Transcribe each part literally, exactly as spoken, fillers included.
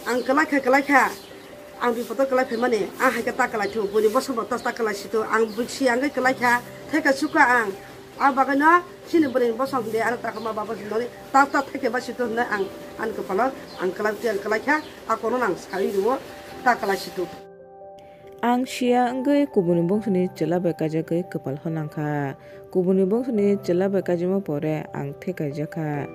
Ang kwlai kha, kwlai kha. Ang bipodo kwlai phaimani, ang hai khe ta kwlai thu, buini bosongbo ta, ta kwlai si thu. Ang bwsi ang khe kwlai kha, theka sukha ang. A bagwino chini bwrwini bosong de ano ta kha ma baba si noni ta, ta theke ba si thu hwnwi ang ani kwpalo ang kwlai, ang kwlai kha, a kono ang sai rwo ta kwlai si thu. Ang siya wngwi kubuni bongsoni chwla bai kaijagwi kwpal honang kha. Kubuni bongsoni chwla bai kaijakma pore ang thekaijak kha.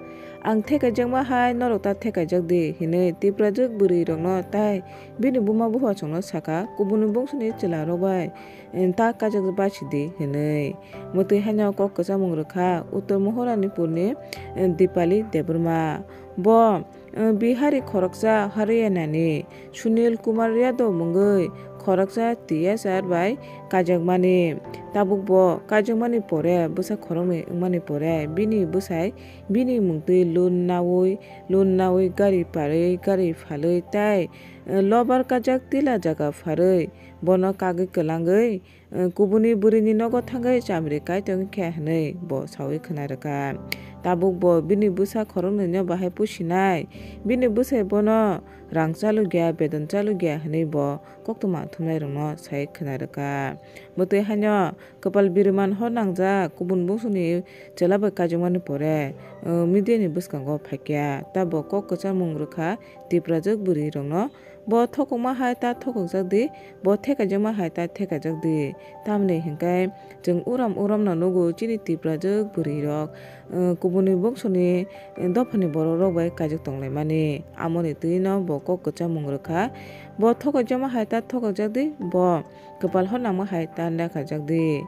Ang thekaijakma hai norok ta thekaijak di hinwi Tiprajwk bwrwi rokno tai bini buma buphasongno sakha, kubuni bongsoni chwla rok bai, eh, ta kaijak basi di hinwi. Mwtwi haino kok kwchangmung rwkha Uttor Mohoranipurni, eh, Dipali Debbarma. Bo, eh, Bihari khoroksa Haryanani Sunil Kumar Yadav mungwi khoroksa T S R bai kaijakmani. Tabuk bo kaijakmani pore, bwsa khoroknwi wngmani pore, bini bwsai bini mungtwi loan naui, loan naui gari parwi, gari phalwi tai, eh, lobar kajak tila jaga pharwi bono kagwi kwlangwi, eh, kubuni bwrwini nogo thangwi chamri kaitor khe hwnwi bo saui khna rwkha. Tabuk bo bini bwsa khoroknwino bahai pusinai, bini bwsai bono rang chalugya, beton chalugya hwnwi bo koktwma thumnairokno sai khna rwkha. Mwtwi haino kwpal biriman hor nangjak kubun bongsoni chwla bai kaijakmani pore, eh, media ni bwskango phaikya. Tabuk kok kwchangmung rwkha Tiprajwk bwrwi rokno. Bo thokokma hai ta thokokjak di, bo thekaijakma hai ta thekaijak di. Tamni hinkhe chwng uram uram no nugo chini Tiprajwk bwrwi rok, eh, kubuni bongsoni, eh, dophani borok rok bai kaijak tonglaimani. Amoni twi no bo kok kwchangmung rwkha. Bo thokaijakma hai ta thokokjak di, bo kwpal honangma hai ta naikhaijak di.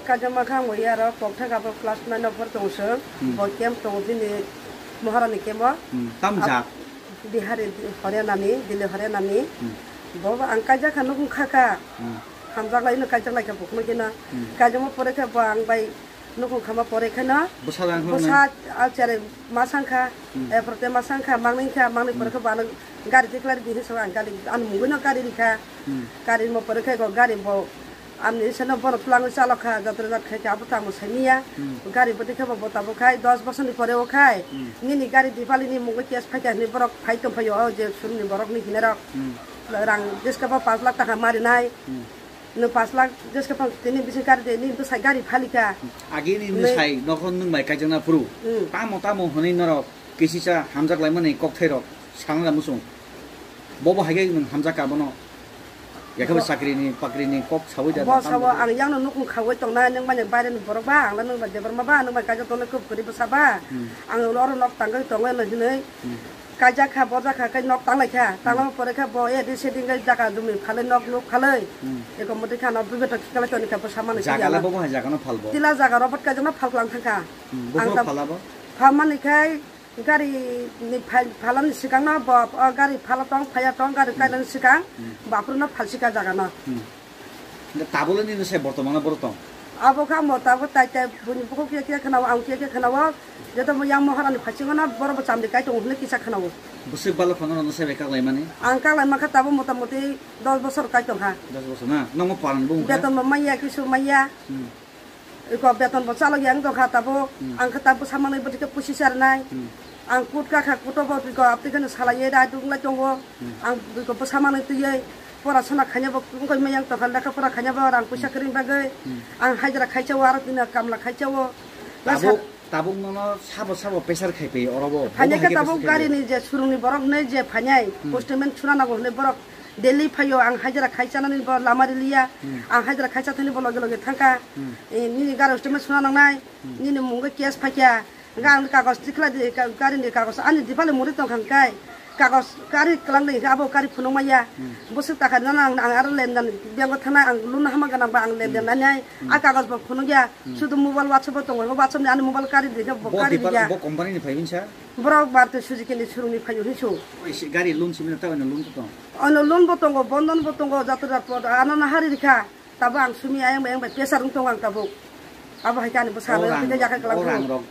Kajama kha ang bo yaro kokthai kha bo class nine o phor tongo chwng. Hmm. Bo camp tongo bini Moharani camp o. Hmm. Tam Ab-, jat? Bihari, Haryanani, Delhi Haryanani. Hmm. Bo bo ang kaijak kha nukung kha kha. Hmm. Hamjak lai no kaijak lai kha bo kheno khe no. Hmm. Kaijama pore khe bo ang bai nukung kha ma pore khe no. Bwsa lang kha. Bwsa a chere ma sang kha. Hmm. Ephrote ma sang kha, mangni kha, mangni pore khe bo ano gari tikhlari di hinwi sa ang gari ano mungwi no gari rikha. Hmm. Gari mo pore khe go gari bo Amni isano bono twlangwi chalok kha, jatra jat khai khe abo tamo saimanya. Hmm. Gari bwtwi khe bo bo tabuk khai, dos bosor ni pore o khai. Hmm. Nini gari Dipali ni mungo case phai kha hinwi borok phai tong phai o, o je showroom ni borok ni hinarok. Hmm. Rang jeska bo pash lakh taka mari nai. Hmm. Nwng pash lakh jeska phang tini bisi gari de, nini bwsai gari phali kha. Agi ni nwng sai nokho nwng bai kaijakna phuru. Hmm. Tamo tamo hwnwi norok kisisa hamjak laimani kokthai rok sana da muchung. Bobo hai khe nwng hamjak kha bono. Yakhe bo bo- chakri ni pakri ni kok sawi da bo da sabo tamo. Ang yang no nukung khawi tong na, nwng mani baire ni borok ba, ang la nwng ba Debbarma ba, nwng bai kaijak tong na kub kwrwi bwsa ba. Hmm. Ang oro nok tangwi tongo no hinwi. Hmm. Kaijak kha, borjak kha, khe nok tanglai kha. Hmm. Tangma pore kha bo A D C D wngwi jaga jumi phalwi nok nuk phalwi. Hmm. Eko mwtwi kha no bibeto khikalai toni kha bwsa mani jaga le kiyala. Bobo hai jaga no phal bo? Tila jaga robot kaijak no phal klang thang kha. Hmm. Ang buphuru tam phala bo? Phalmani khai Gari ni phai-, phalani swkang no bo, o gari phala tong, phaiya tong, gari kainani swkang, hmm, bo aphuru no phalsika jaga no. Hmm. Tabole nini sai bortomano boro tong? Abo kha mo tabuk tai tai buini bukhuk kiya kiya khwnao, ang kiya kiya khwnao, joto mo yang Moharani phaisingo no boro bo chamdi kai tongo hwnwi kisa khwnao. Bwswk balo phano no sai bai kaklai mani? Ang kaklai mankha tabuk mota moti dos bosor kai tongkha. Dos bosor na? Nokno paran bo wngkha? Beton bo manya, kisu manya. Hmm. Iko beton bo chalok yang tongkha tabuk. Hmm. Ang khe tabuk samanwi bwtwi khe pusi charnai. Hmm. Ang kut kakha kuto bo iko aptwi kheno salaiwi rai dunglai tongo. Hmm. Ang iko bwsa manwi twiwi pora sona khaina bo wngkha maya tongkha, lekha pora khaina bo rang puisa, hmm, kwrwini bagwi. Hmm. Ang hajra khaichao aro tini kamla khaichao. Tabuk, tabuk nono sabo sabo pressure khai phaio oro bo. Phainai khe tabuk gari ni je surung ni borok hinwi je phainai, hmm, postman suna nango hinwi borok Delhi phaio, ang hajra khai chanani bo lama riliya. Hmm. Ang hajra khai chathani bo loge loge thangkha. Hmm. Eh, nini gari statement suna nangnai. Hmm. Nini mungo case phaikha. Hwnkhe ang kagos tikhlai di, ka-, gari ni kagos ani Dipali muri tongkha hwnkhe. Kagos gari kwlang di hwnkhe abo gari phunukmaya. Hmm. Bwswk takha nana ang, ang aro lendan bank o thangnai, ang loan hama gwnang ba ang lendan, hmm, nanai. Hmm. A kagos bo phunukya. Hmm. Sudu mobile WhatsApp o tongo, WhatsApp ni ani mobile gari di hwnkhe bo gari Dipali, riya. Bo company ni phai winsa? Borok Bharti Suzuki ni showroom ni phaio hinsu. Oi, si gari loan simi ta, ono loan to tong? Ono loan bo tongo, bondon bo tongo, jatodar pod, ano na hari rikha. Tabo ang sumi ayang bayang bai pressure wng tongo ang tabuk. Abo hai khe ani bwsa o no rang, tei yakhai kwlang o rang thung. Rok